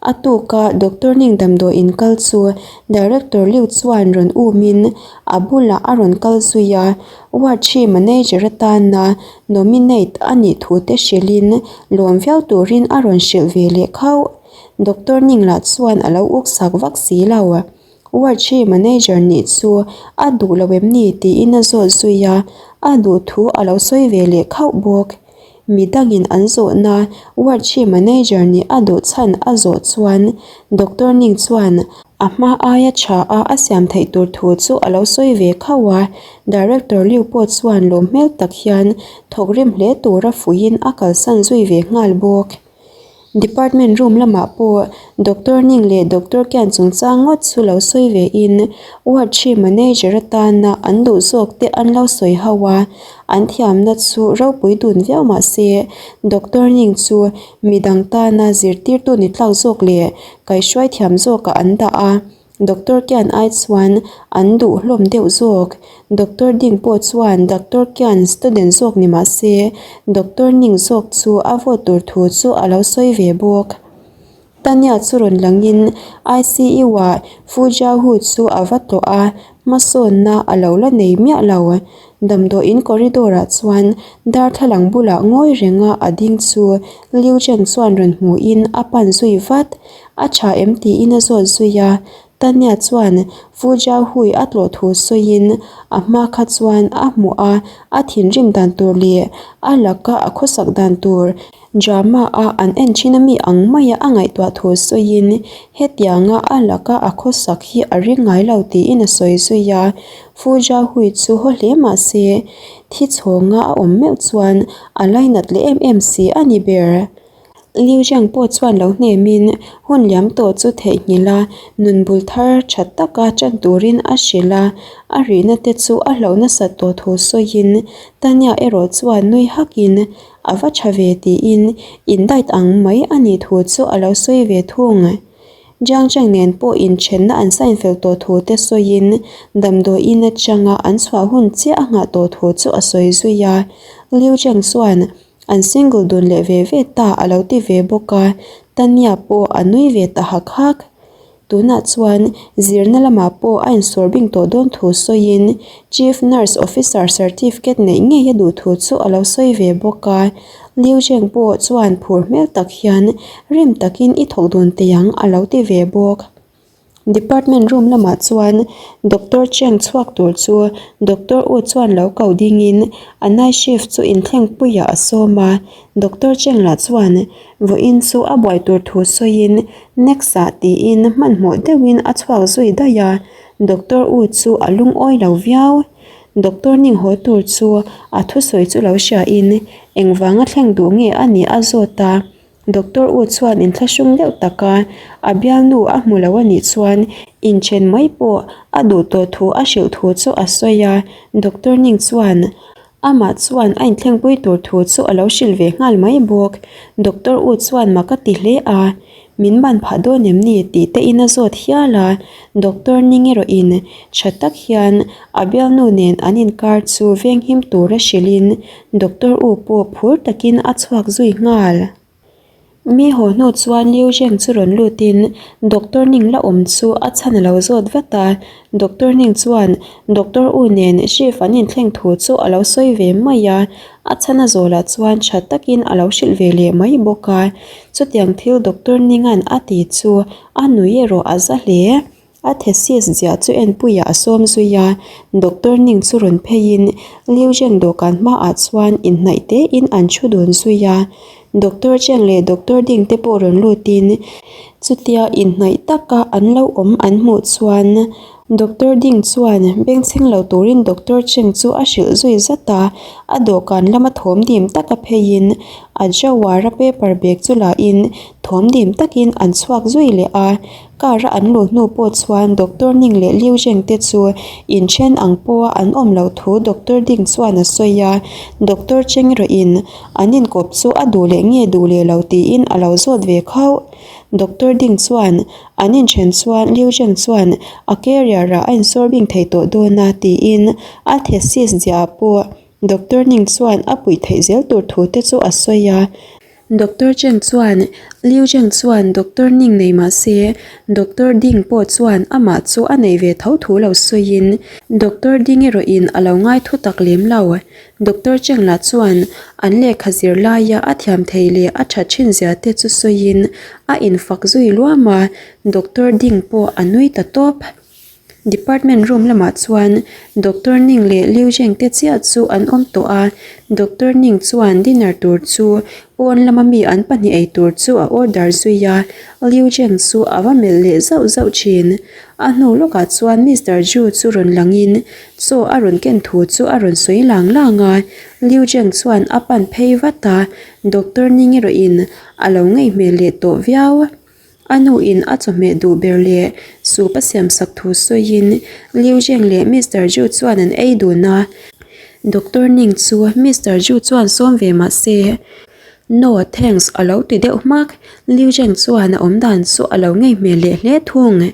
A tuka Doctor Ning damdawiin kal chu Director Liu chuan rawn umin a bulah a rawn kal zui a, Ward hri manager atana nominate a nih thu te hrilhin lawm viau turin a rawn hrilh ve leh khauh. Doctor Ning lah chuan a lo uksak vak si lo. Ward hri manager nih chu a duh lo em ni tiin a zawt zui a, a duh thu a lo sawi ve leh khauh bawk. Mi dangin an zawhna ward hri manager nih a duh chhan a zawh chuan Doctor Ning chuan a hma aia tha a a siam theih tur thu chu a lo sawi ve khauh a. Director Liu pawh chuan lawm hmel tak hian thawk rim hle tura fuihin a kalsan zui ve nghal bawk. Department room lamah pawh Doctor Ning leh Doctor Kian chungchang ngawt chu lo sawi ve in ward hri manager atana an duh zawk te an lo sawi ho a, an thiamna chu ropui dun viau mah se Doctor Ning chu midang tana zirtirtu ni tlak zawk leh kaihhruai thiam zawkah an dah a. Doctor Kian ai chuan an duh hlawm deuh zawk. Doctor Ding pawh chuan Doctor Kian student zawk ni mah se, Doctor Ning zawk chu a vote tur thu chu a lo sawi ve bawk. Tanya chu rawn langin ICU-ah Fu Jiahu chu a va tlawh a, hmasawnna a lo la nei miah lo. Damdawiin corridor-ah chuan darthlalang bulah ngawi renga a ding chu Liu Zheng chuan rawn hmuhin a pan zui vat. A tha em tiin a zawt zui a, Tanya chuan Fu Jiahui a tlawh thu sawiin a hma kha chuan a hmuh a, a thinrim dan tur leh a laka a khawsak dan tur drama a an en thin ami ang maia a ngaihtuah thu sawiin hetianga a laka a khawsak hi a ring ngai lo tiin a sawi zui a, Fu Jiahui chu haw hle mah se thi chhawnga a awm meuh chuan a lainat leh em em si a ni ber. Liu Zhang pawh chuan lo hnemin hun liam tawh chu theihnghilh a, nun bul thar tha taka tan turin a hrilh a, a rihna te chu a hlauh nasat tawh thu sawiin Tanya erawh chuan nui hakin a va tha ve tiin in diet ang mai a nih thu chu a lo sawi ve thung. Jiang Zhang nen pawh inthenna an sign fel tawh thu te sawiin damdawiin atanga an chhuah hun chiah a nghah tawh thu chu a sawi zui a, Liu Zhang chuan An single dun leh ve ve ta a lo ti ve bawk a, Tanya pawh a nui ve ta hak hak. Tunah chuan zirna lamah pawh a insawr bing tawh dawn thu sawiin Chief Nurse Officer certificate neih ngei a duh thu chu a lo sawi ve bawk a. Liu Zheng pawh chuan phur hmel tak hian rim takin i thawk dun teh ang a lo ti ve bawk. Department room lamah chuan Doctor Cheng chhuak tur chu Doctor U chuan lo ko dingin a night shift chu inthlengpuiah a sawm a, Doctor Cheng lah chuan vawiin chu a buai tur thu sawiin next ah tiin hmanhmawh deuhin a chhuak zui daih a, Doctor U chu a lungawi lo viau. Doctor ning haw tur chu a thusawi chu lo hriain engvanga thleng duh nge a nih a zawt a. Doctor U chuan inthlahrung deuh taka a bialnu a hmu lo a nih chuan inthen mai pawh a duh tawh thu a hrilh thu chu a sawi a, Doctor Ning chuan amah chuan a inthlengpui tur thu chu a lo hrilh ve nghal mai bawk. Doctor U chuan mak a ti hle a, Min ban phah dawn em ni? tih te in a zawt hial a, Doctor Ning erawhin tha tak hian a bialnu nen an inkar chu venghim tura hrilhin Doctor U pawh phur takin a chhuak zui nghal. Mi haw hnu chuan Liu Zheng chu rawn lutin Doctor Ning la awm chu a chhan a lo zawt vat a, Doctor Ning chuan Doctor U nen shift an inthleng thu chu a lo sawi ve mai a, a chhan a zawhlah chuan tha takin a lo hrilh ve leh mai bawk a, chutiang thil Doctor Ninga'n a ti chu a nui erawh a za hle. A thesis ziah chu enpuiah a sawm zui a, Doctor Ning chu rawn pheiin Liu Zheng dawhkan hmaah chuan inhnaih tein an thu dun zui a. Doctor Cheng leh Doctor Ding te pawh rawn lutin chutia inhnaih taka an lo awm an hmuh chuan Doctor Ding chuan bengchheng lo turin Doctor Cheng chu a hrilh zui zat a, a dawhkan lama thawm dim taka pheiin a jawara paper bag chu lahin thawm dim takin an chhuak zui leh a. Car a an luh hnu pawh chuan Doctor Ning leh Liu Zheng te chu inthen ang pawha an awm loh thu Doctor Ding chuan a sawi a, Doctor Cheng erawhin an inkawp chu a duh leh nge duh leh lo tiin a lo zawt ve khauh. Doctor Ding chuan an inthen chuan Liu Zheng chuan a career ah a insawr bing thei tawh dawn a tiin a thesis ziah pawh Doctor Ning chuan a puih theih zel tur thu te chu a sawi a. Doctor Cheng chuan Liu Zheng chuan Doctor Ning nei mah se Doctor Ding pawh chuan amah chu a nei ve tho thu lo sawiin Doctor Ding erawhin a lo ngai thu tak lem lo. Doctor Cheng lah chuan an lehkha zir laia a thiam thei leh a tha thin zia te chu sawiin a infak zui luam a, Doctor Ding pawh a nui ta tawp. Department room lamah chuan Doctor Ning leh Liu Zheng te chiah chu an awm tawh a, Doctor Ning chuan dinner tur chu pawn lama mi an pahnih ei tur chu a order zui a, Liu Zheng chu a va melh leh zauh zauh thin. A hnu lawkah chuan Mister Zhu chu rawn langin chaw a rawn ken thu chu a rawn sawi lang lang a, Liu Zheng chuan a pan phei vat a, Doctor Ning erawhin a lo ngaih hmel leh tawh viau. A nuin a chawhmeh duh ber leh soup a siamsak thu sawiin Liu Zheng leh Mister Zhu chuan an ei dun a. Doctor Ning chu Mister Zhu chuan sawm ve mah se, No, thanks a lo ti deuh hmak. Liu Zheng chuan a awm dan chu a lo ngei hmel leh hle thung.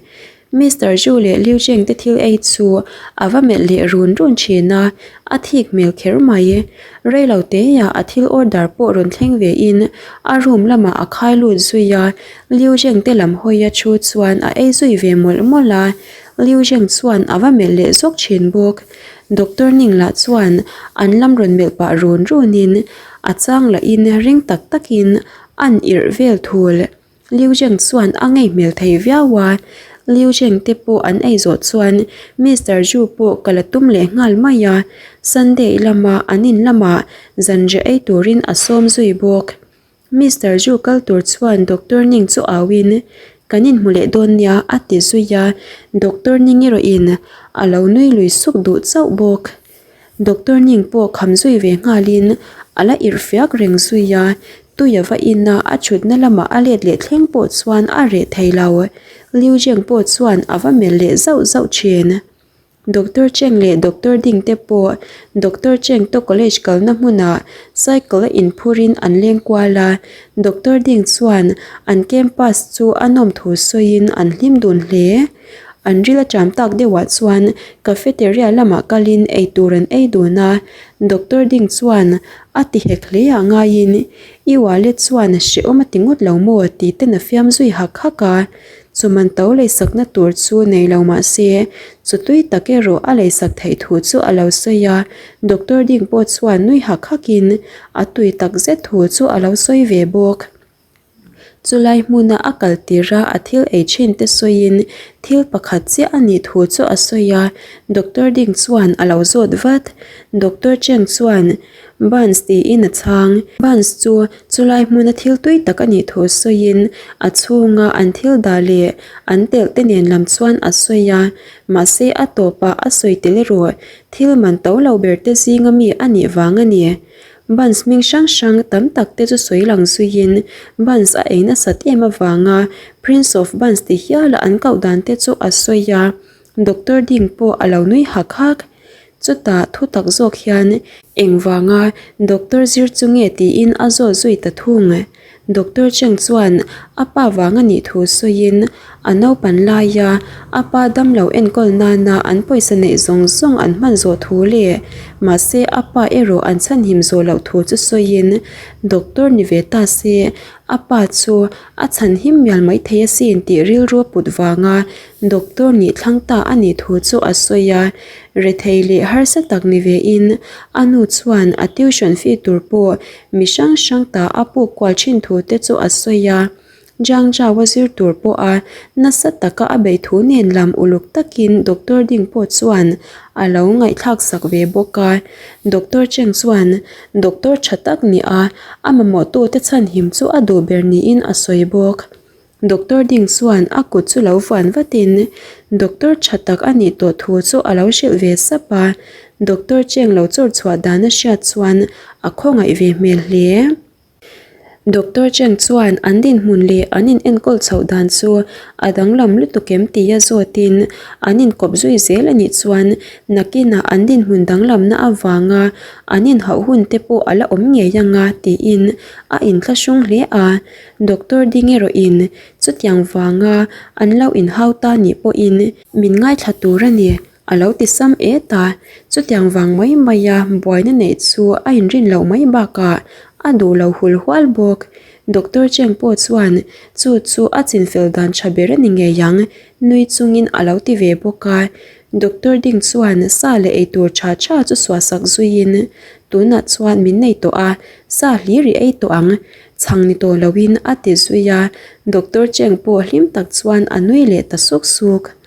Mister Zhu leh Liu Zheng te thil ei chu a va melh leh run run thin a, a thik hmel kher mai. Rei lo teia a thil order pawh rawn thleng ve in a room lamah a khai lut zui a, Liu Zheng te lam hawia thu chuan a ei zui ve mawlh mawlh a, Liu Zheng chuan a va melh leh zawk thin bawk. Doctor Ning lah chuan an lam rawn melh pah run run in a chang lah in ring tak tak in an irh vel thul. Liu Zheng chuan a ngei hmel thei viau a, Liu Zheng te pawh an ei zawh chuan Mister Zhu pawh ka la tum leh nghal mai a, Sunday lama an in lamah zanriah ei turin a sawm zui bawk. Mister Zhu kal tur chuan Doctor Ning chu auin, Kan inhmu leh dawn nia a ti zui a, Doctor Ning erawhin a lo nui lui suk duh chauh bawk. Doctor Ning pawh kham zui ve nghalin a la irh fiak reng zui a, tui a va in a, a thutna lamah a let leh thleng pawh chuan a reh thei lo. Liu Zheng pawh chuan a va melh leh zauh zauh thin. Doctor Cheng leh Doctor Ding te pawh Doctor Cheng te college kalna hmunah cycle a inphurin an leng kual a, Doctor Ding chuan an campus chu a nawm thu sawiin an hlim dun hle. An ril a ṭam tak deuhah chuan cafeteria lamah kalin eitur an ei dun a, Doctor Ding chuan a ti hek hle ah ngaiin i wallet chuan hrehawm a ti ngawt lo maw tih ten a fiam zui hak hak a, chuman to leisakna tur chu nei lo mah se chu tui tak erawh a leisak theih thu chu a lo sawi a, Doctor Ding pawh chuan nui hak hakin a tui tak zet thu chu a lo sawi ve bawk. Chulai hmuna a kal tir a, a thil ei thin te sawiin thil pakhat chiah a nih thu chu a sawi a, Doctor Ding chuan a lo zawt vat. Doctor Cheng chuan Buns tiin a chhang. Buns chu chulai hmuna thil tui tak a nih thu sawiin a chhunga an thil dah leh an telh te nen lam chuan a sawi a, mahse a tawpah a sawi tel erawh thil man to lo ber te zinga mi a nih vang a ni. Buns hming hrang hrang tam tak te chu sawi lang zuiin buns a ei nasat em avanga Prince of Buns ti hiala an koh dan te chu a sawi a, Doctor Ding pawh a lo nui hak hak. Chutah thu tak zawk hian engvanga Doctor zir chu nge tiin a zawt zui ta thung. Doctor Cheng chuan a pa vang a nih thu sawiin a naupan laia a pa damlo enkawl nana an pawisa neih zawng zawng an hman zawh thu leh mahse a pa erawh an chhanhim zawh loh thu chu sawiin Doctor ni ve ta se a pa chu a chhanhim mial maithei asin tih rilru a put vanga Doctor nih thlang ta a nih thu chu a sawi a, rethei leh harsa tak ni vein a nu chuan a tuition fee tur pawh mi hrang hrang ta a puk kual thin thu te chu a sawi a. Zhang Zhao a zir tur pawha nasa taka a beih thu nen lam uluk takin Doctor Ding pawh chuan a lo ngaihthlak sak ve bawk a. Doctor Cheng chuan doctor tha tak nia a mamawhtute chhanhim chu a duh ber niin a sawi bawk. Doctor Ding chuan a kut chu lo vuan vatin doctor tha tak a nih tawh thu chu a lo hrilh ve sap a, doctor Cheng lo chawr chhuah dan a hriat chuan a khawngaih ve hmel hle. Doctor Cheng chuan an dinhmun leh an in enkawl chhoh dan chu a danglam lutuk em tia zawtin an inkawp zui zel a nih chuan nakinah an dinhmun danglamna avanga an inhauh hun te pawh a la awm ngei anga tiin a inthlahrung hle a. Doctor ding erawhin chutiang vanga an lo inhau ta nih pawhin min ngaithla tur a ni, a lo ti sam et a. Chutiang vang mai maia buaina neih chu a inrin loh mai bakah a duh lo hul hual bawk. Doctor Cheng pawh chuan chu chu a chinfel dan tha ber a ni ngei ang, nui chungin a lo ti ve bawk a. Doctor Ding chuan sa leh eitur tha tha chu suahsak zuiin, Tunah chuan min nei tawh a, sa hlir i ei tawh ang, chhang ni tawh loin a ti zui a. Doctor Cheng pawh hlim tak chuan a nui leh ta suk suk.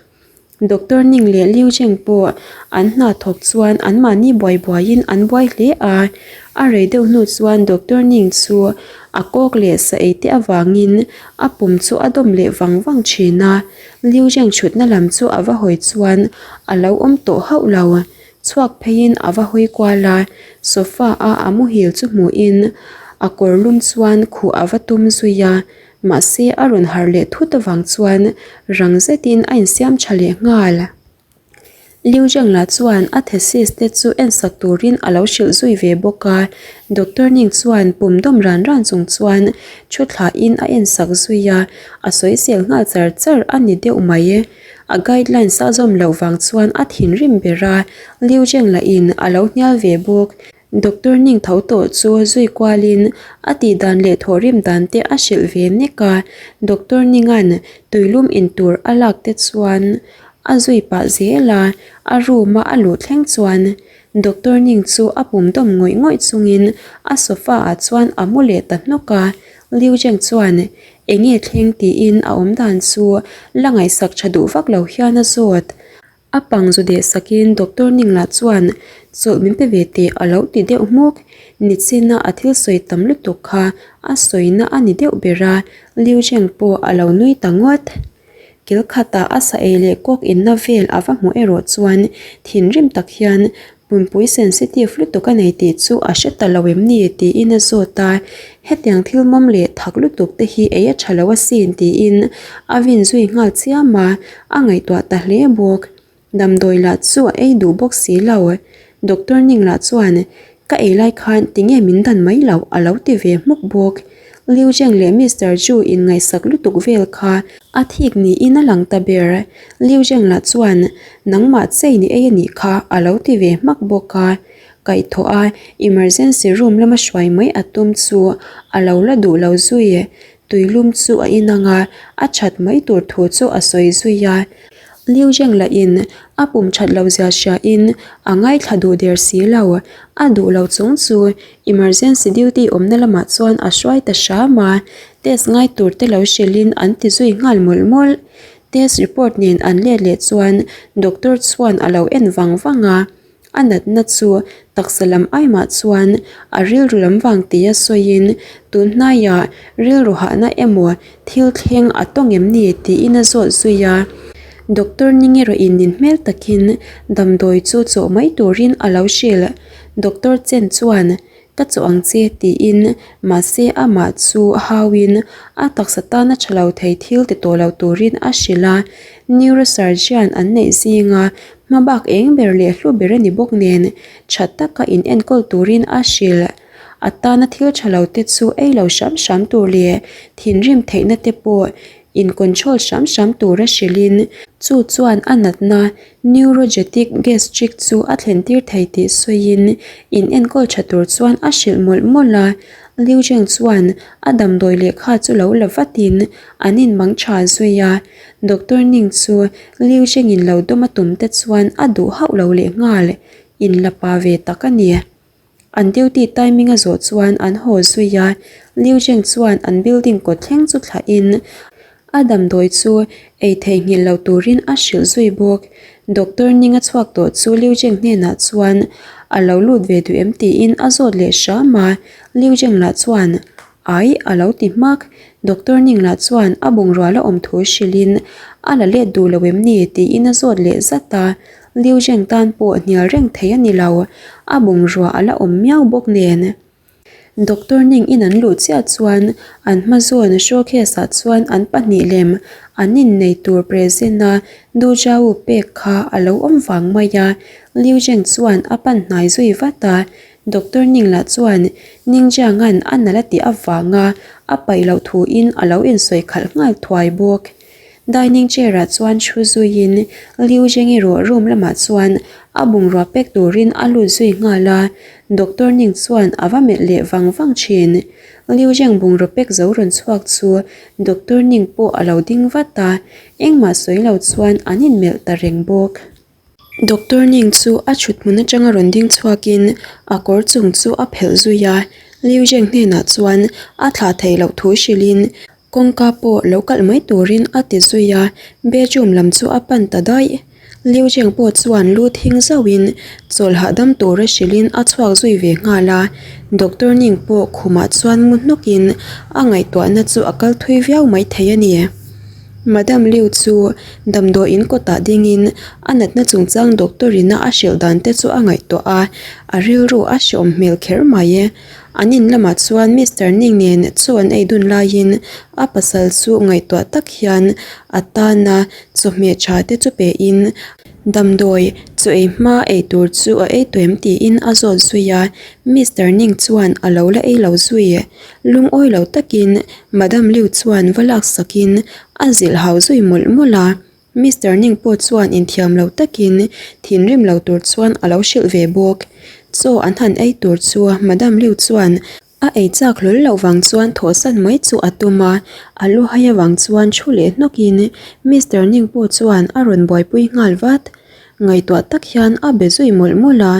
Doctor Ning leh Liu Zheng pawh an hna thawk chuan anmahni buai buaiin an buai hle a. A rei deuh hnu chuan Doctor Ning chu a kawk leh sa ei te avangin a pum chu a dawm leh vang vang thin a. Liu Zheng thutna lam chu a va hawi chuan a lo awm tawh hauh lo. Chhuak pheiin a va hawi kual a, sofa a a muhil chu hmuhin a kawr lum chuan khuh a va tum zui a. Mahse a rawn harh leh thut avang chuan rang zetin a insiam tha leh nghal. Liu Zheng lah chuan a thesis te chu ensak turin a lo hrilh zui ve bawk a, Doctor Ning chuan pum dawm ran ran chung chuan thu thlahin a ensak zui a, a sawisel nghal char char a ni deuh mai. A guidelines a zawm loh vang chuan a thinrim ber a, Liu Zheng lahin a lo hnial ve bawk. Doctor Ning tho tawh chu zui kualin a tih dan leh thawhrim dan te a hrilh ve nek a, Doctor Ninga'n tuilum in tur a lak te chuan a zui pah zel a, a room a a luh thleng chuan Doctor Ning chu a pum dawm ngawih ngawih chungin a sofa ah chuan a mu leh ta hnawk a, Liu Zheng chuan eng nge thleng tiin a awm dan chu la ngaihsak tha duh vak lo hian a zawt. A pang zu deh sakin Doctor Ning lah chuan chawlh min pe ve teh a lo ti deuh hmuk. Nichina a thil sawi tam lutuk kha a sawina a ni deuh ber a, Liu Zheng pawh a lo nui ta ngawt. Kil khatah a sa ei leh kawk inna vel a va hmuh erawh chuan thinrim tak hian Pumpui sensitive lutuk a nei tih chu a hre ta lo em ni? tiin a zawt a, hetiang thil mawm leh thak lutuk te hi ei a tha lo asin tiin a vin zui nghal chiam a, a ngaihtuah ta hle bawk. Damdawi lah chu a ei duh bawk si lo. Doctor Ning lah chuan Ka ei lai khan tinge min dan mai loh a lo ti ve hmuk bawk. Liu Zheng leh Mister Zhu inngaihsak lutuk vel kha a thik niin a lang ta ber. Liu Zheng lah chuan nangmah chei ni ei a nih kha a lo ti ve hmak bawk a. Kaihthawh a emergency room lama hruai mai a tum chu a lo la duh lo zui. Tuilum chu a inang a, a that mai tur thu chu a sawi zui a. Liu Zheng lahin a pum that lo zia hriain a ngaithla duh der si lo. A duh lo chung chu emergency duty awmna lamah chuan a hruai ta hram a, test ngai tur te lo hrilhin an ti zui nghal mawlh mawlh. Test report nen an let leh chuan doctor chuan a lo en vang vang a. A natna chu taksa lam aimah chuan a rilru lam vang tia sawiin tun hnaiah rilru hahna emaw thil thleng a tawng em ni tiin a zawt zui a. Doctor Ning erawhin nin hmel takin damdawi chu chawh mai turin a lo hrilh. Doctor Chen chuan Ka chawh ang che tiin mahse amah chu hauin a taksa tana tha lo thei thil ti tawh lo turin a hrilh a, neurosurgeon an neih zinga hmabak eng ber leh hlu ber a ni bawk nen tha taka in enkawl turin a hrilh. A tana thil tha lo te chu ei lo hram hram tur leh thinrim theihna te pawh in control hram hram tura hrilhin chu chuan a natna Neurogetic gastric chu a thlen tir thei tih sawiin in enkawl tha tur chuan a hrilh mawlh mawlh a, Liu Zheng chuan a damdawi lehkha chu lo la vatin an inmang tha zui a, Doctor Ning chu Liu Zhengin lo dawm a tum te chuan a duh hauh lo leh nghal, in la pa ve tak a ni. An duty timing a zawh chuan an haw zui a, Liu Zheng chuan an building kawt thleng chu thlahin a damdawi chu ei theihnghilh lo turin a hrilh zui bawk. Doctor Ning a chhuak tawh chu Liu Zheng hnenah chuan a lo lut ve duh em tiin a zawt leh hram a, Liu Zheng lah chuan Ai a lo ti hmak. Doctor Ning lah chuan a bungrua la awm thu hrilhin a la let duh lo em ni tiin a zawt leh zat a, Liu Zheng tan pawh hnial reng thei a ni lo, a bungrua a la awm miau bawk nen. Doctor Ning in an luh chiah chuan an hma zawn showcase ah chuan an pahnih lem an innei tur present a Du Zhao pek kha a lo awm vang mai a, Liu Zheng chuan a pan hnai zui vat a, Doctor Ning lah chuan Ning Jiang-a'n a nalh a tih avanga a paih loh thuin a lo insawi khalh nghal thuai bawk. Dining chair ah chuan thu zuiin Liu Zheng erawh room lamah chuan a bungrua pek turin a lut zui nghal a, Doctor Ning chuan a va melh leh vang vang thin. Liu Zheng bungraw pek zo rawn chhuak chu Doctor Ning pawh a lo ding vat a, engmah sawi lo chuan an inmelh ta reng bawk. Doctor Ning chu a thut hmun atanga rawn ding chhuakin a kawr chung chu a phelh zui a, Liu Zheng hnenah chuan a thlah theih loh thu hrilhin kawngka pawh lo kalh mai turin a ti zui a, bedroom lam chu a pan ta daih. Liu Zheng pawh chuan lu thing zauhin chawlh hahdam tura hrilhin a chhuak zui ve nghal a, Doctor Ning pawh khumah chuan mu hnawkin a ngaihtuahna chu a kal thui viau mai thei a ni. Madam Liu chu damdawiin kawtah dingin a natna chungchang doctor ina a hrilh dan te chu a ngaihtuah a, a rilru a hreawm hmel kher mai. An in lamah chuan Mister Ning nen chaw an ei dun laiin a pasal chu ngaihtuah tak hian a tana chawhmeh tha te chu pein damdawi chaw ei hma ei tur chu a ei tawh em tiin a zawt zui a, Mister Ning chuan a lo la ei lo zui. Lungawi lo takin Madam Liu chuan va laksakin a zilh hau zui mawlh mawlh a. Mister Ning pawh chuan inthiam lo takin thinrim lo tur chuan a lo hrilh ve bawk. Chaw an han ei tur chu Madam Liu chuan a ei chak hlawl loh vang chuan thawhsan mai chu a tum a, a lu hai avang chuan thu leh hnawkin Mister Ning pawh chuan a rawn buaipui nghal vat. Ngaihtuah tak hian a be zui mawlh mawlh a,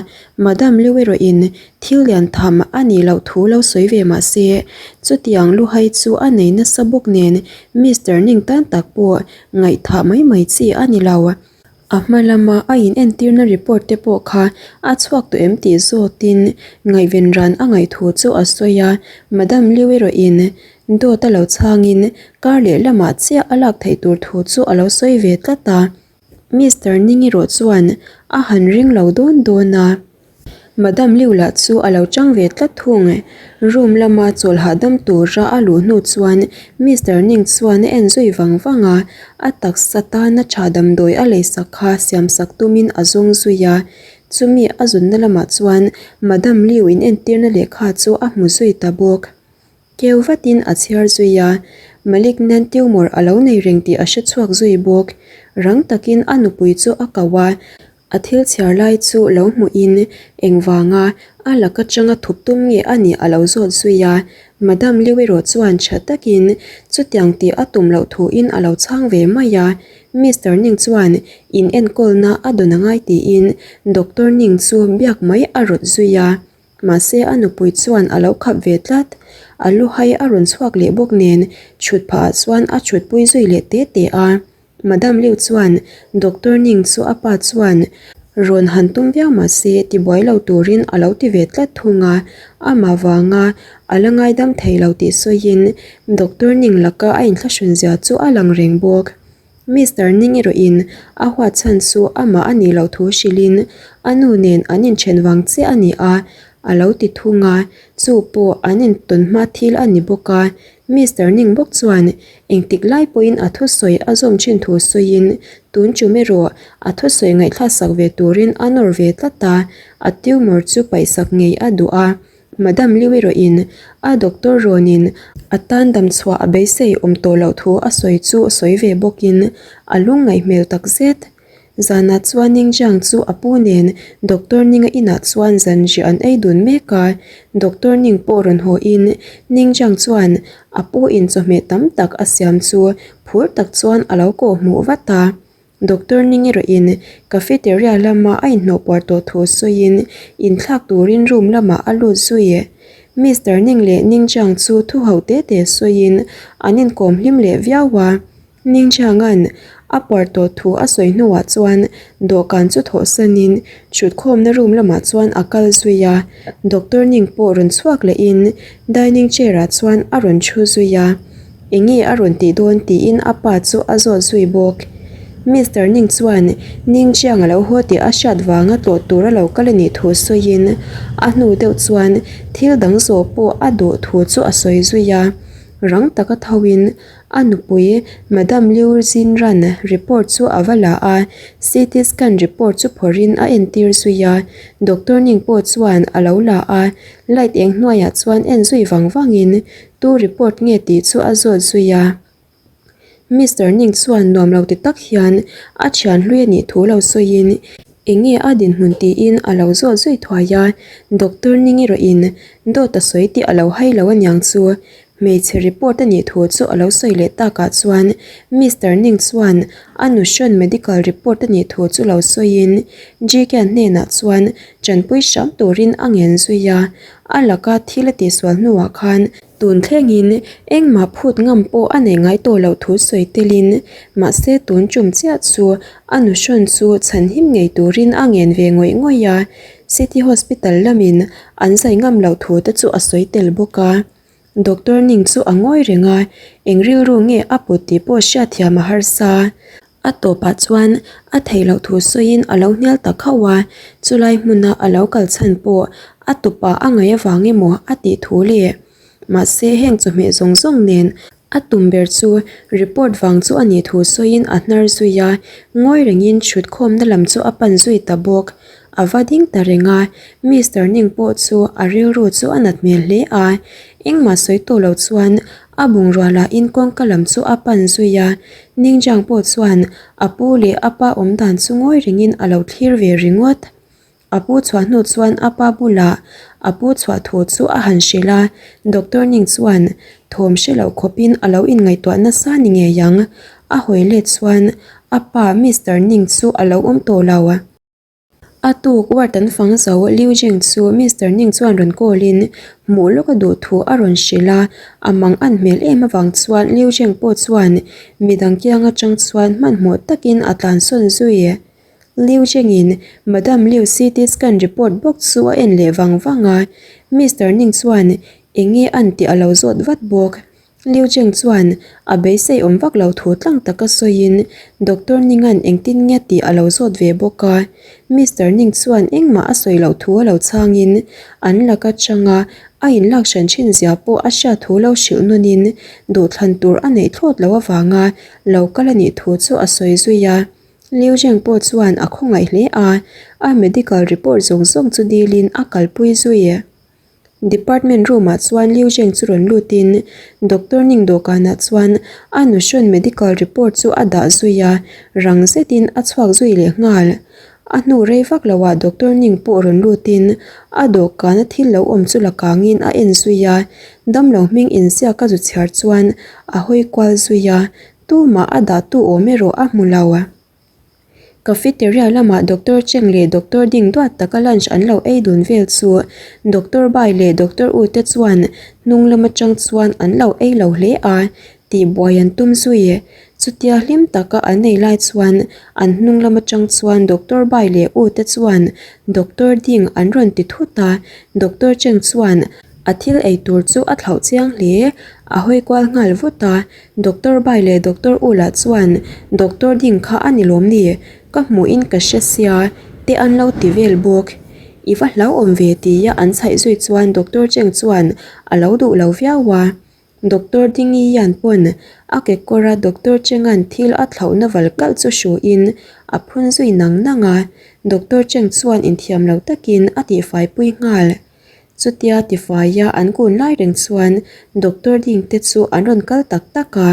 Madam Liu erawhin thil lian tham a nih loh thu lo sawi ve mah se, chutiang luhai chu a nei nasa bawk nen Mister Ning tan tak pawh ngaihthah mai mai chi a ni lo. A hma lama a inentirna report te pawh kha a chhuak tawh em tih zawtin ngaihven ran a ngaih thu chu a sawi a, Madam Liu erawhin dawt a lo chhangin kar leh lamah chiah a lak theih tur thu chu a lo sawi ve tlat a. Mister Ning erawh chuan a han ring lo dawn dawn a, Madam Liu lah chu a lo chang ve tlat thung. Room lama chawl hahdam tura a luh hnu chuan Mister Ning chuan a en zui vang vang a, a taksa tana tha damdawi a leisak kha siamsak tumin a zawng zui a. Chumi a zunna lamah chuan Madam Liu inentirna lehkha chu a hmu zui ta bawk. Keu vatin a chhiar zui a, malignant tumor a lo nei reng tih a hre chhuak zui bawk. Rang takin a nupui chu a ko a, a thil chhiar lai chu lo hmuhin engvanga a lak atanga thup tum nge a nih a lo zawt zui a. Madam Liu erawh chuan tha takin chutiang tih a tum loh thuin a lo chhang ve mai a. Mister Ning chuan in enkawlna a dawn a ngai tiin Doctor Ning chu biak mai a rawt zui a. Mahse a nupui chuan a lo khap ve tlat. A lu hai a rawn chhuak leh bawk nen chhut phah ah chuan a chhut pui zui leh te te a. Madam Liu chuan Doctor Ning chu a pa chuan rawn han tum viau mahse tibuai lo turin a lo ti ve tlat thung a. Amah vanga a la ngaidam thei lo tih sawiin Doctor Ning laka a inthlahrun zia chu a lang reng bawk. Mister Ning erawhin a huat chhan chu amah a nih loh thu hrilhin a nu nen an inthen vang chiah a ni a, a lo ti thung a, chu pawh an intawn hma thil a ni bawk a. Mister Ning bawk chuan engtik lai pawhin a thusawi a zawm thin thu sawiin tun tum erawh a thusawi ngaihthlaksak ve turin a nawr ve tlat a, a tumor chu paihsak ngei a duh a. Madam Liu erawhin a doctor rawnin a tan dam chhuah a beisei awm tawh loh thu a sawi chu sawi ve bawkin a lungngaih hmel tak zet. Zanah chuan Ning Jiang chu a pu nen Doctor Ninga inah chuan zanriah an ei dun mek a, Doctor Ning pawh rawn hawiin Ning Jiang chuan a pu in chawhmeh tam tak a siam chu phur tak chuan a lo kawh hmuh vat a. Doctor Ning erawhin cafeteria lama a inhnawh puar tawh thu sawiin inthlak turin room lamah a lut zui. Mister Ning leh Ning Jiang chu thu ho te te sawiin an inkawm hlim leh viau a. Ning Jianga'n a puar tawh thu a sawi hnuah chuan dawhkan chu thawhsanin thutkhawmna room lamah chuan a kal zui a. Doctor Ning pawh rawn chhuak lehin dining chair ah chuan a rawn thu zui a. Enge a rawn tih dawn tiin a pa chu a zawt zui bawk. Mister Ning chuan Ning Chiang a lo haw tih a hriat vanga tlawh tur a lo kal a nih thu sawiin a hnu deuh chuan thil dang zawh pawh a duh thu chu a sawi zui a. Rang taka thoin a nupui Madam Liu Jinran report chu a va la a, CT scan report chu phawrhin a entir zui a. Doctor Ning pawh chuan a lo la a, light eng hnuaiah chuan en zui vang vangin Tu report nge tih chu a zawt zui a. Mister Ning chuan nuam lo ti tak hian a thian hlui a nih thu lo sawiin Eng nge a dinhmun tiin a lo zawt zui thuai a, Doctor Ning erawhin dawt a sawi tih a lo hai lo aniang chu. Hmeichhe report a nih thu chu a lo sawi leh takah chuan Mister Ning chuan a nuhrawn medical report a nih thu chu lo sawiin Jikian hnenah chuan tanpui hram turin a ngen zui a, a laka thil a tihsual hnuah khan Tun thlengin engmah phut ngam pawh a nei ngai tawh loh thu sawi telin, mahse tun tum chiah chu a nuhrawn chu chhanhim ngei turin a ngen ve ngawih ngawih a, City Hospital lamin an zai ngam loh thu te chu a sawi tel bawk a. Doctor Ning chu a ngawi reng a, eng rilru nge a put tih pawh hriatthiam a harsa. A tawpah chuan a theih loh thu sawiin a lo hnial ta khauh a, chulai hmuna a lo kal chhan pawh a tawpah a ngaih avang emaw a tih thu leh. Mahse heng chawhmeh zawng zawng nen a tum ber chu report vang chu a nih thu sawiin a hnar zui a, ngawi rengin thut khawmna lam chu a pan zui ta bawk. A va ding ta reng a, Mister Ning pawh chu a rilru chu a nat hmel hle a, engmah sawi tawh lo chuan a bungrua lahin kawngka lam chu a pan zui a, Ningjang pawh chuan a pu leh a pa awm dan chu ngawi rengin a lo thlir ve ringawt. A pu chhuah hnu chuan a pa bulah a pu chhuah thu chu a han hrilh a, Doctor Ning chuan thawm hre loh khawpin a lo inngaihtuah nasa ni ngei ang, a hawi let chuan a pa Mister Ning chu a lo awm tawh lo. A tuk ward an fang zo Liu Jing chu Mister Ning chuan rawn call in hmuh lawk a duh thu a rawn hrilh a, a mang an hmel em avang chuan Liu Jing pawh chuan midang kiang atang chuan hmanhmawh takin a tlansawn zui. Liu Jing in Madam Liu CT scan report bawk chu a en leh vang vang a, Mister Ning chuan eng nge an tih a lo zawt vat bawk. Liu Cheng chuan a beisei awm vak lo thu tlang taka sawiin Doctor Ninga'n engtin nge tih a lo zawt ve bawk a. Mister Ning chuan engmah a sawi loh thu a lo chhangin an laka changa a inlak hran thin zia pawh a hriat thu lo hrilh nawnin duhthlan tur a neih thlawt loh avanga lo kal a nih thu chu a sawi zui a. Liu Zheng pawh chuan a khawngaih hle a, a medical report zawng zawng chu dilin a kalpui zui. Department room ah chuan Liu Zheng chu rawn lutin Doctor Ning dawhkanah chuan a nuhrawn medical report chu a dah zui a, rang zetin a chhuak zui leh nghal. A hnu rei vak lo ah Doctor Ning pawh rawn lutin a dawhkana thil lo awm chu la kangin a en zui a, damlo hming inziak a zu chhiar chuan a hawi kual zui a, tumah a dah tu awm erawh a hmu lo. Cafeteria lamah Doctor Cheng leh Doctor Ding duat taka lunch an lo ei dun vel chu Doctor Bai leh Doctor U te chuan hnung lam atang chuan an lo ei lo hle a, tihbuai an tum zui. Chutia hlim taka an ei lai chuan an hnung lam atang chuan Doctor Bai leh U te chuan Doctor Ding an rawn ti thut a, Doctor Cheng chuan a thil ei tur chu a thlauh chiang hle, a hawi kual nghal vut a. Doctor Bai leh Doctor U lah chuan Doctor Ding kha a ni lawm ni? Ka hmuhin ka hre sia te an lo ti vel bawk. I va hlauhawm ve tia an chhaih zui chuan Doctor Cheng chuan a lo duh lo viau a. Doctor Dingi hian pawn a kekawra Doctor Chenga'n thil a thlauhna val kalh chu hruin a phun zui nang nang a. Doctor Cheng chuan inthiam lo takin a tihfaipui nghal. Chutia tifaia an kun lai reng chuan Doctor Ding te chu an rawn kal tak tak a.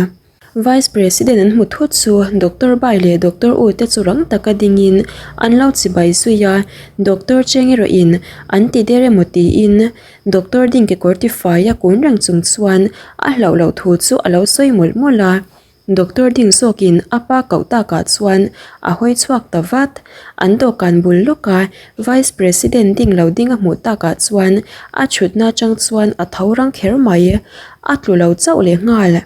Vice President an hmu thut chu Doctor Bai leh Doctor U te chu rang taka dingin an lo chibai zui a, Doctor Cheng erawhin an ti der emaw tiin Doctor Ding kekawr tifaia kun reng chung chuan a hlauh loh thu chu a lo sawi mawlh mawlh a. Doctor ding zawkin a pa koh takah chuan a hawi chhuak ta vat. An dawhkan bul lawka Vice President ding lo ding a hmuh takah chuan a thutna atang chuan a tho rang kher mai. A tlu lo chauh leh nghal.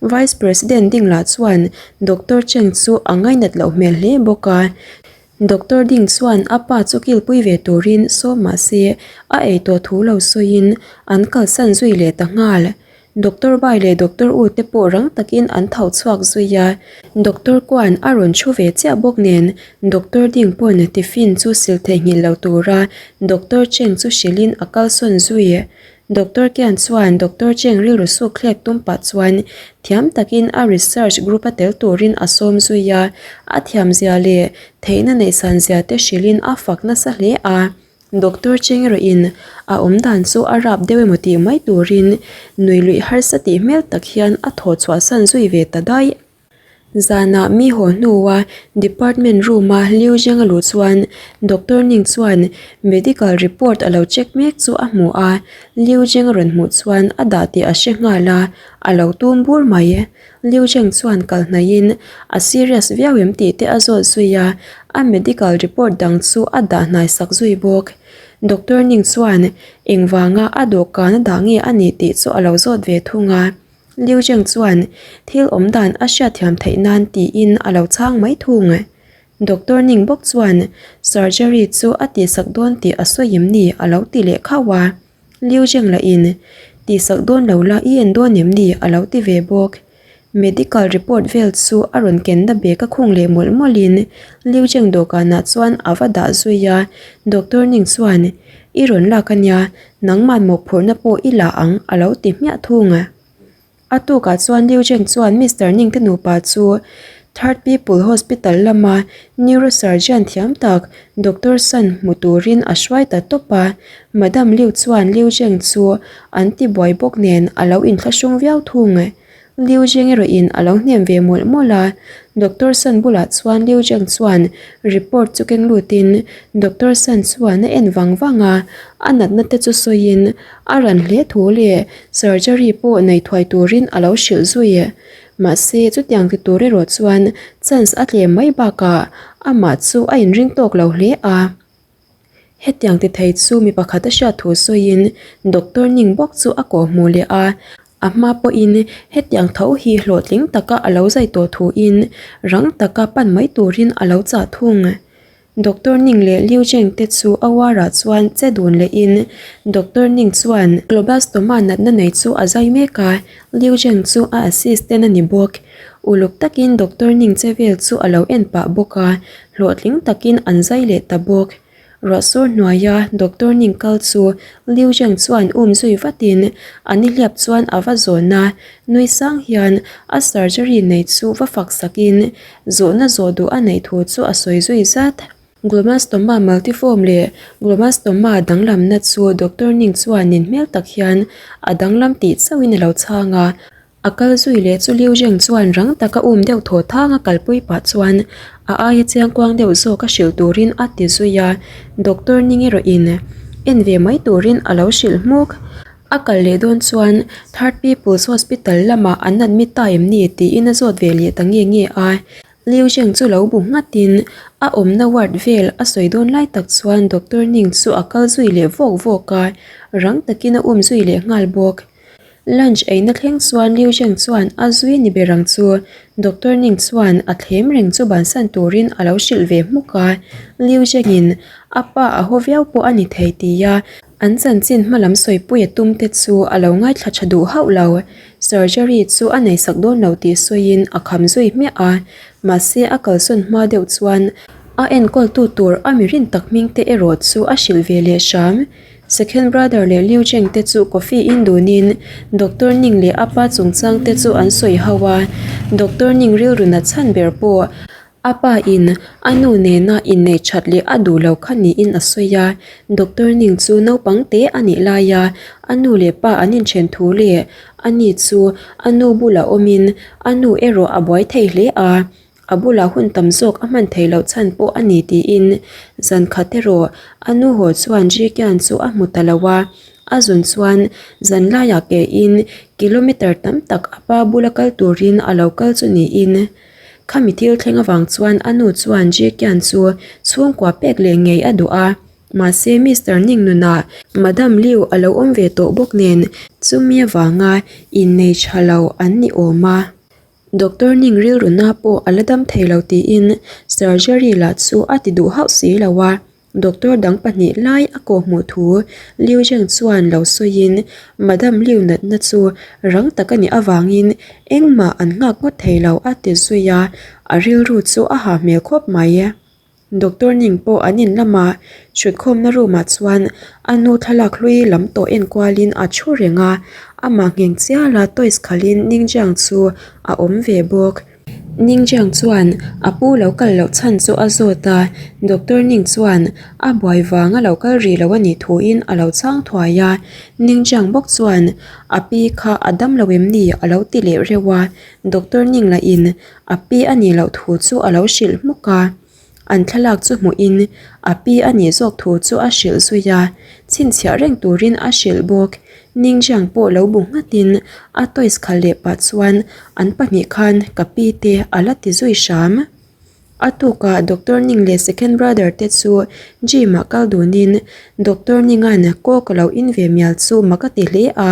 Vice President ding lah chuan Doctor Cheng chu a ngainat loh hmel hle bawk a. Doctor ding chuan a pa chu kilpui ve turin sawm mah se a ei tawh thu lo sawiin an kalsan zui leh ta nghal. Doctor Bai leh Doctor U te pawh rang takin an tho chhuak zui a, Doctor Kuan a rawn thu ve chiah bawk nen Doctor Ding pawn tiffin chu sil theihnghilh lo tura Doctor Cheng chu hrilhin a kalsawn zui. Doctor Kian chuan Doctor Cheng rilru suk thlek tum pah chuan thiam takin a research group a tel turin a sawm zui a, a thiamzia leh theihna neihsanzia te hrilhin a fak nasa hle a. Doctor Cheng erawhin a awm dan chu a rap deuh emaw tih mai turin nui luih harsa tih hmel tak hian a thaw chhuahsan zui ve ta daih. Zanah mi haw hnua department room-a Liu Zheng a luh chuan Doctor Ning chuan medical report a lo check mek chu a hmu a, Liu Zheng a rawn hmuh chuan a dah tih a hre nghal a, a lo tum bur mai. Liu Zheng chuan kal hnaihin a serious viau em tih te a zawt zui a, a medical report dang chu a dah hnai sak zui bawk. Doctor Ning chuan engvanga a dawhkan a dah nge a nih tih chu a lo zawt ve thung a. Liu Zheng chuan thil awm dan a hriatthiam theih nan tiin a lo chhang mai thung. Doctor Ning bawk chuan surgery chu a tihsak dawn tih a sawi em ni a lo ti leh khauh a. Liu Zheng lahin tihsak dawn lo la i en dawn em ni a lo ti ve bawk. Medical report vel chu a rawn kenna bag a khung leh mawlh mawlhin Liu Zheng dawhkanah chuan a va dah zui a. Doctor Ning chuan i rawn lak a nia Nangmah mawhphurhna pawh i la ang a lo ti hmiah thung. A tukah chuan Liu Zheng chuan Mister Ning te nupa chu Third People Hospital lama neurosurgeon thiam tak Doctor Sun hmu turin a hruai ta tawp a. Madam Liu chuan Liu Zheng chu an ti buai bawk nen a lo inthlahrung viau thung. Liu Zheng erawhin a lo hnem ve mawlh mawlh a, Doctor Sun bulah chuan Liu Zheng chuan report chu keng lutin Doctor Sun chuan a en vang vang a, a natna te chu sawiin a ran hle thu leh surgery pawh nei thuai turin a lo hrilh zui. Mahse chutiang ti tur erawh chuan chance a tlem mai bakah amah chu a inring tawk lo hle a. Hetiang ti thei chu mi pakhat a hriat thu sawiin Doctor Ning bawk chu a kawh hmuh leh a, a hma pawhin hetiang tho hi hlawhtling taka a lo zai tawh thuin rang taka pan mai turin a lo chah thung. Doctor Ning leh Liu Zheng te chu a uarah chuan che dun lehin Doctor Ning chuan Globastoma natna nei chu a zai mek a, Liu Zheng chu a assistant a ni bawk. Uluk takin Doctor Ning che vel chu a lo en pah bawk a, Hlawhtling takin an zai leh ta bawk. Ruahsur hnuaia Doctor Ning kal chu Liu Zheng chuan um zui vatin a nihliap chuan a va zawn a, nui sang hian a surgery nei chu va fak sakin zawhna zawh duh a neih thu chu a sawi zui zat. Glomastoma multiform leh glomastoma danglamna chu Doctor Ning chuan nin hmel tak hian a danglam tih chauhin a lo chhang a, A kal zui leh chu Liu Zheng chuan rang taka um deuh thaw thang a kalpui pah chuan a aia chiangkuang deuh zawk a hrilh turin a ti zui a, Doctor Ning erawhin en ve mai turin a lo hrilh hmuk. A kal leh dawn chuan Third People's Hospital lamah an admit ta em ni tiin a zawt ve leh ta nge nge a. Liu Zheng chu lo bu nghatin a awmna ward vel a sawi dawn lai tak chuan Doctor Ning chu a kal zui leh vawk vawk a, rang takin a um zui leh nghal bawk. Lunch eina thleng chuan Liu Zheng chuan a zui ni ber ang chu Doctor Ning chuan a thlem reng chu bansan turin a lo hrilh ve hmuk a, Liu Zhengin a pa a haw viau pawh a ni thei tia an chanchin hmalam sawipui a tum te chu a lo ngaithla tha duh hauh lo. Surgery chu a neisak dawn lo tih sawiin a kham zui hmiah a, mahse a kalsawn hma deuh chuan a enkawltu tur a mi rin tak hming te erawh chu a hrilh ve leh hram. Second brother leh Liu Zheng te chu coffee in dunin Doctor Ning leh a pa chungchang te chu an sawi ho a, Doctor Ning rilru nat chhan ber pawh a pa in a nu nena inneih that leh a duh lo kha niin a sawi a, Doctor Ning chu naupang te a nih lai a, a nu leh pa an inthen thu leh a ni chu a nu bulah awmin a nu erawh a buai thei hle a. A bulah hun tam zawk a hman theih loh chhan pawh a ni tiin zan khat erawh a nu haw chuan Jikian chu a hmu ta lo a, a zun chuan zan laiah ke in kilometer tam tak a pa bula kal turin a lo kal chu niin khami thil thleng avang chuan a nu chuan Jikian chu chhungkua pek leh ngei a duh a, mahse Mister Ning nunah Madam Liu a lo awm ve tawh bawk nen chumi avanga innei tha lo an ni awm a. Doctor Ning rilru na pawh a la dam thei lo tiin surgery lah chu a ti duh hauh si lo a, doctor dang pahnih lai a kawh hmuh thu Liu Zheng chuan lo sawiin Madam Liu natna chu rang tak a nih avangin engmah an nghak ngawt thei lo a ti zui a, a rilru chu a ha hmel khawp mai. Doctor Ning pawh an in lamah thutkhawmna room ah chuan a nu thlalak hlui lam tawh enkualin a thu reng a, amah ngheng chiala toys khalhin Ning Jiang chu a awm ve bawk. Ning Jiang chuan a pu lo kal loh chhan chu a zawt a, Doctor Ning chuan a buai vang a lo kal rih lo a nih thuin a lo chhang thuai a. Ning Jiang bawk chuan a pi kha a dam lo em ni a lo ti leh reuh a, Doctor Ning lahin a pi a nih loh thu chu a lo hrilh hmuk a. An thlalak chu hmuhin a pi a nih zawk thu chu a hrilh zui a, chhinchhiah reng turin a hrilh bawk. Ningjiang pawh lo bu nghatin a toys khalh leh pah chuan an pahnih khan ka pi te a la ti zui hram. A tukah Doctor Ning leh Second Brother te chu gym ah kal dunin Doctor Ninga'n coke a lo in ve mial chu mak a ti hle a,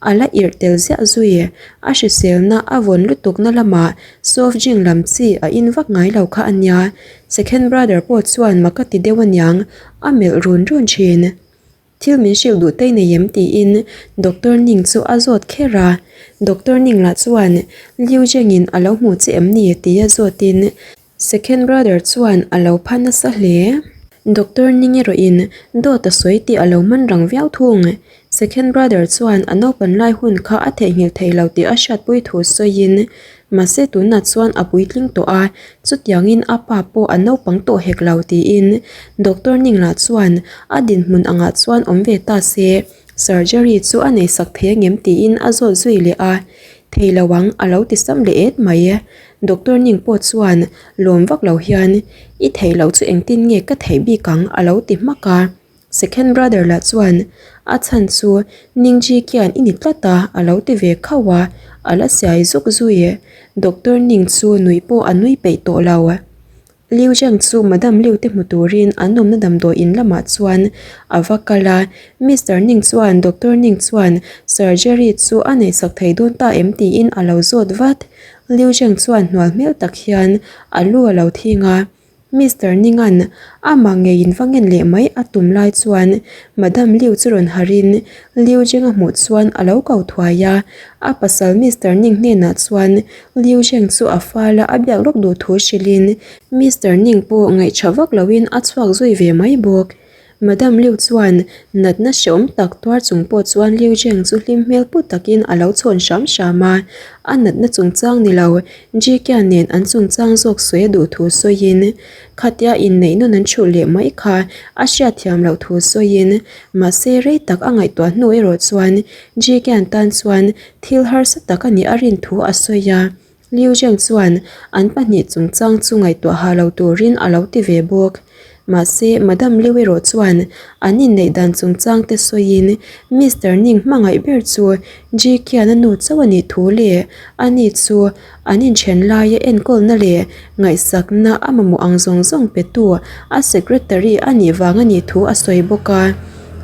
A la irh tel ziah zui. A hriselna a vawn lutukna lamah soft drink lam chi a in vak ngai lo kha a nia. Second brother pawh chuan mak a ti deuh aniang, a melh run run thin. Thil min hrilh duh tei nei em tiin Doctor Ning chu a zawt kher a. Doctor Ning lah chuan Liu Zhengin a lo hmu che em ni tia zawtin Second brother chuan a lo pha nasa hle. Doctor Ning erawhin dawt a sawi tih a lo man rang viau thung. Second brother chuan a naupan lai hun kha a theihnghilh thei lo tih a hriatpui thu sawiin, mahse tunah chuan a puitling tawh a, chutiangin a pa pawh a naupang tawh hek lo tiin Doctor Ning lah chuan a dinhmun angah chuan awm ve ta se, surgery chu a neihsak thei angem tiin a zawt zui leh a, thei lo ang a lo ti sam leh et mai. Doctor Ning pawh chuan lawm vak lo hian, I theih loh chu engtin nge ka theih bik ang? a lo ti hmak a. Second brother lah chuan, A chhan chu Ning Ji khian i ni tlat a, a lo ti ve khauh a, a la siai zuk zui. Doctor Ning chu nuih pawh a nui peih tawh lo. Liu Zheng chu Madam Liu te hmu turin an awmna damdawi in lamah chuan a va kal a, Mister Ning chuan Doctor Ning chuan surgery chu a neihsak thei dawn ta em tiin a lo zawt vat. Liu Zheng chuan hnual hmel tak hian a lu a lo thing a, Mister Ninga'n amah ngeiin va ngen leh mai a tum lai chuan Madam Liu chu rawn harhin Liu Zheng a hmuh chuan a lo ko thuai a, a pasal Mister Ning hnenah chuan Liu Zheng chu a fal a, a biak lawk duh thu hrilhin Mister Ning pawh ngaihṭha vak loin a chhuak zui ve mai bawk. Madam Liu chuan natna hreawm tak tuar chung pawh chuan Liu Zheng chu hlim hmel put takin a lo chhawn hram hram a, a natna chungchang ni lo Ji Qian nen an chungchang zawk sawi a duh thu sawiin khatia inneih nawn an chhulh leh mai kha a hriatthiam loh thu sawiin mahse rei tak a ngaihtuah hnu erawh chuan Ji Qian tan chuan Thil harsa tak a nih a rin thu a sawi a, Liu Zheng chuan an pahnih chungchang chu ngaihtuah ha lo turin a lo ti ve bawk. Mahse, Madam Liu erawh chuan an inneih dan chungchang te sawiin Mister Ning hmangaih ber chu Ji Qian a nu chauh a nih thu leh ani chu an inthen laia enkawlna leh ngaihsakna a mamawh ang zawng zawng petu a secretary a nih vang a nih thu a sawi bawk a.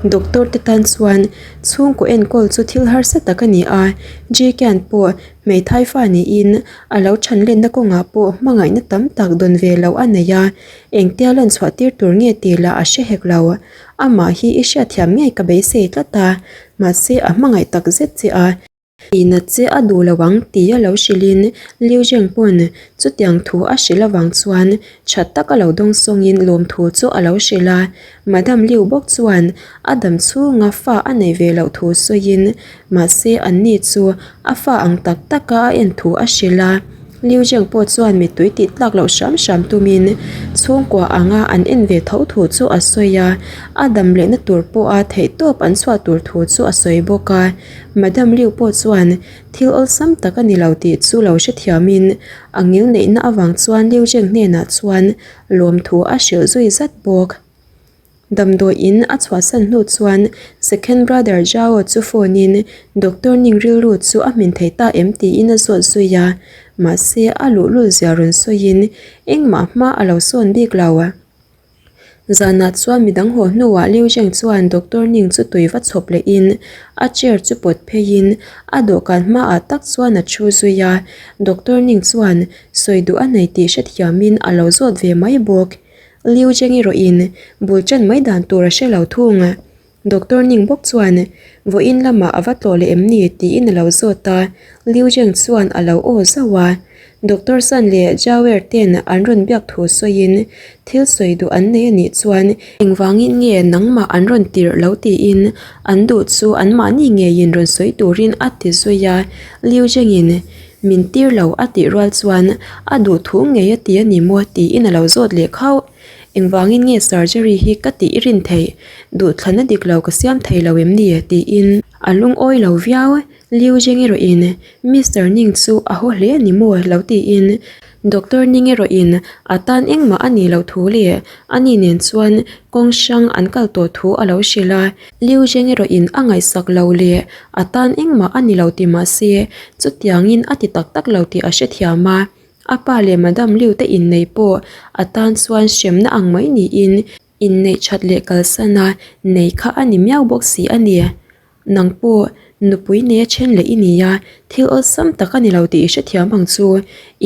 Doctor te tan chuan Chhungkaw enkawl chu thil harsa tak a ni a, Jkian pawh hmeithai fa niin a lo chhan lenna kawngah pawh hmangaihna tam tak dawn ve loh a nei a, engtia lan chhuah tir tur nge tih lah a hre hek lo. Amah hi i hriatthiam ngei ka beisei tlat a, mahse a hmangaih tak zet che a. Tihna che a duh lo ang tia lo hrilhin Liu Zheng pawn chutiang thu a hrilh avang chuan tha taka lo dawng sawngin lawmthu chu a lo hrilh a. Madam Liu bawk chuan a dam chhunga fa a nei ve loh thu sawiin mahse anni chu a fa ang tak taka a en thu a hrilh a. Liu Zheng pawh chuan mittui tih tlak loh hram hram tumin chhungkua anga an en ve tho thu chu a sawi a, a dam lehna tur pawha theihtawp an chhuah tur thu chu a sawi bawk a. Madam Liu pawh chuan thil awlsam tak a ni lo tih chu lo hrethiamin a ngil neihna avang chuan Liu Zheng hnenah chuan lawmthu a hrilh zui zat bawk. Damdawi in a chhuahsan hnu chuan second brother Zhao chu phone in doctor Ning rilru chu a hmin thei ta em tiin a zawt zui a, mahse a luhlul zia rawn sawiin engmah hma a lo sawn bik lo. Zanah chuan midang haw hnuah Liu Zheng chuan doctor Ning chu tui va chhawp lehin a chair chu pawt pheiin a dawhkan hmaah tak chuan a thu zui a, doctor Ning chuan sawi duh a nei tih hrethiamin a lo zawt ve mai bawk. Liu Zheng erawhin bul ṭan mai dan tur a hre lo thung. Doctor Ning bawk chuan, Vawiin lamah a va tlawh leh em ni? tiin a lo zawt a, Liu Zheng chuan a lo aw zauh a. Doctor Sun leh Zhao-er ten an rawn biak thu sawiin, Thil sawi duh an nei a nih chuan engvangin nge nangmah an rawn tirh lo tiin an duh chu anmahni ngeiin rawn sawi turin a ti zui a, Liu Zhengin. Min tir lo a tih rual chuan a duh thu ngei a ti a ni maw tiin a lo zawt leh khauh. Engvangin nge surgery hi ka tih i rin theih? Duhthlanna dik lo ka siam thei lo em ni? tiin a lungawi lo viau. Liu Zheng erawhin Mister Ning chu a haw hle a ni maw lo tiin Doctor Ning erawhin a tan engmah a nih loh thu leh ani nen chuan kawng hrang an kal tawh thu a lo hrilh a. Liu Zheng erawhin a ngaihsak lo leh a tan engmah a ni lo ti mah se chutiangin a ti tak tak lo tih a hrethiam a. A pa leh Madam Liu te inneih pawh a tan chuan hremna ang mai niin inneih that leh kalsan a nei kha a ni miau bawk si a ni. Nang pawh nupui neia then leh i ni a, thil awlsam tak a ni lo tih i hrethiam ang chu.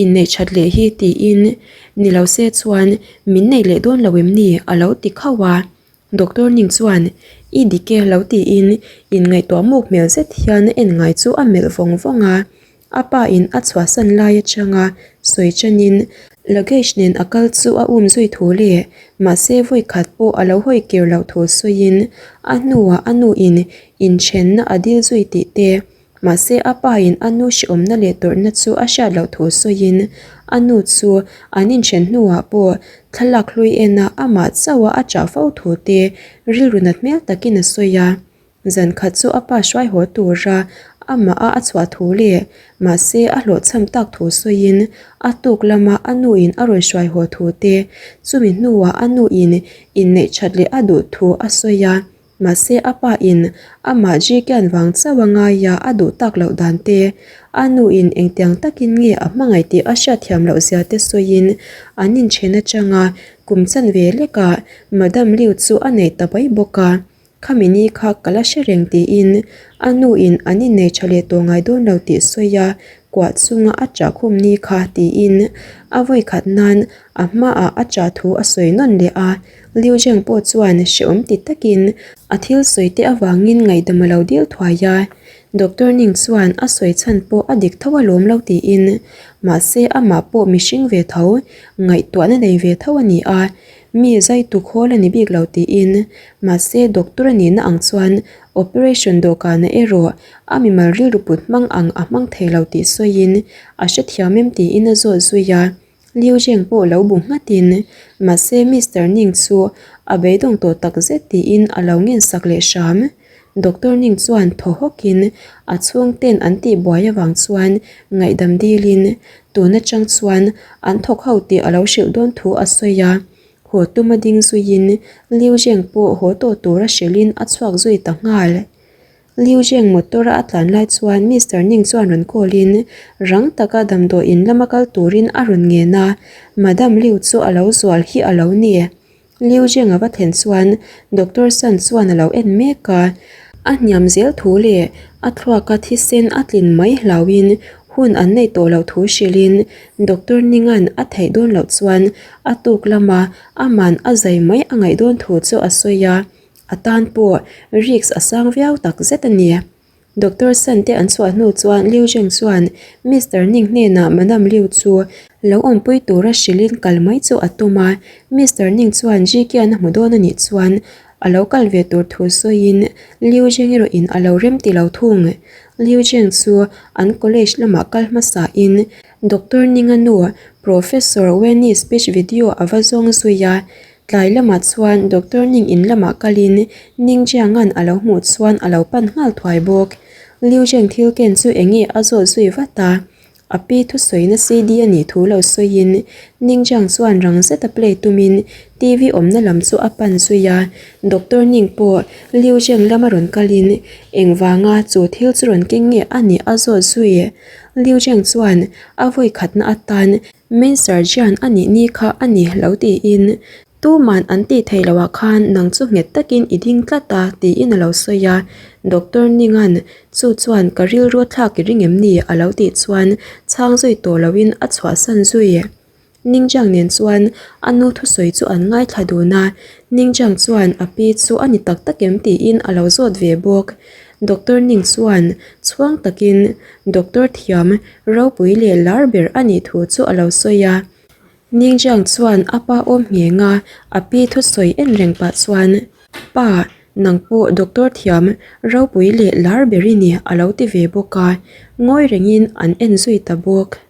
Inneih that leh hi tiin ni lo se chuan min neih leh dawn lo em ni? a lo ti khauh a. Doctor Ning chuan, I dik e lo tiin inngaihtuah muk hmel zet hian a en ngai chu a melh vawng vawng a. A pa in a chhuahsan lai atanga sawi chanin luggage nen a kal chu a um zui thu leh mahse vawi khat pawh a lo hawi kir loh thu sawiin a hnuah a nu in inthenna a dil zui tih te Mahse a pa in a nu hreawmna leh tawrhna chu a hriat loh thu sawiin a nu chu an inthen hnuah pawh thlalak hlui ena amah chauha a chah fo thu te rilru nat hmel takin a sawi a. Zan khat chu a pa hruai haw tura amah a a chhuah thu leh mahse a hlawhchham tak thu sawiin a tuk lama a nu in a rawn hruai haw thu te chumi hnuah a nu in inneih that leh a duh thu a sawi a. Mahse a pa in amah Jikian vang chauh a ngai a, a duh tak loh dan te, a nu in engtiang takin nge a hmangaih tih a hriatthiam loh zia te sawiin an inthen atanga kum chanve lekah Madam Liu chu a nei ta mai bawk a, khami ni kha ka la hre reng tiin a nu in an innei tha leh tawh ngai dawn lo tih sawi a kuah chunga a chah khum ni kha tiin a vawikhat nan a hmaah a chah thu a sawi nawn leh a. Liu Zheng pawh chuan hrehawm ti takin a thil sawi te avangin ngaihdam a lo dil thuai a, Doctor Ning chuan a sawi chhan pawh a dik tho alawm lo tiin, mahse amah pawh mihring ve tho, ngaihtuahna nei ve tho a ni a, mi zai tu khawl a ni bik lo tiin, mahse doctor a nihna ang chuan operation dawhkanah erawh a mimal rilru put hmang ang a hmang thei lo tih sawiin a hrethiam em tiin a zawt zui a. Liu Zheng pawh lo bu nghatin, mahse Mister Ning chu a beidawng tawh tak zet tiin a lo ngensak leh hram. Doctor Ning chuan thaw hawkin a chhungten an tihbuai avang chuan ngaihdam dilin tun atang chuan an thawk ho tih a lo hrilh dawn thu a sawi a. Haw tuma ding zuiin Liu Zheng pawh haw tawh tura hrilhin a chhuak zui ta nghal. Liu Zheng motor a tlan lai chuan Mister Ning chuan rawn call in rang taka damdawi in lama kal turin a rawn ngen a, Madam Liu chu a lo zual hi a lo ni. Liu Zheng a va thlen chuan Doctor Sun chuan a lo en mek a, a hniam zel thu leh a thluaka thisen a tlin mai hlauhin hun an neih tawh loh thu hrilhin Doctor Ninga'n a theih dawn loh chuan a tuk lama aman a zai mai a ngaih dawn thu chu a sawi a. A tan pawh risk a sang viau tak zet a ni. Doctor Sun te an chhuah hnu chuan Liu Zheng chuan Mister Ning hnenah Madam Liu chu lo awmpui tura hrilhin kal mai chu a tum a. Mister Ning chuan Jikian a hmu dawn a nih chuan a lo kal ve tur thu sawiin Liu Zheng erawhin a lo rem ti lo thung. Liu Zheng chu an college lamah kal hmasain Doctor Ning-a nu Professor Wenyi speech video a va zawng zui a. Tlai lamah chuan Doctor Ning in lamah kalin Ning Jianga'n a lo hmuh chuan a lo pan nghal thuai bawk. Liu Zheng thil ken chu eng nge a zawt zui vat a, a pi thusawina CD a nih thu lo sawiin Ning Jiang chuan rang zeta play tumin TV awmna lam chu a pan zui a. Doctor Ning pawh Liu Zheng lama rawn kalin engvanga chu thil chu rawn keng nge a nih a zawt zui. Liu Zheng chuan a vawi khatna atan Main surgeon a nih ni kha a ni lo tiin tuman an tih theih loh ah khan nang chu nghet takin i ding tlat a tiin a lo sawi a, Doctor Ningan chu chuan ka rilru thlak i ring em ni a lo tih chuan chhang zui tawh loin a chhuahsan zui. Ningjiang nen chuan a nu thusawi chu an ngaithla dun a, Ningjiang chuan a pi chu a ni tak tak em tiin a lo zawt ve bawk. Doctor Ning chuan chhuang takin Doctor thiam ropui leh lar ber a nih thu chu a lo sawi a. Ningjiang chuan a pa awm ngheng a, a pi thusawi en reng pah chuan, Pa! Nang pawh doctor thiam ropui leh lar ber i ni a lo ti ve bawk a, ngawi rengin an en zui ta bawk.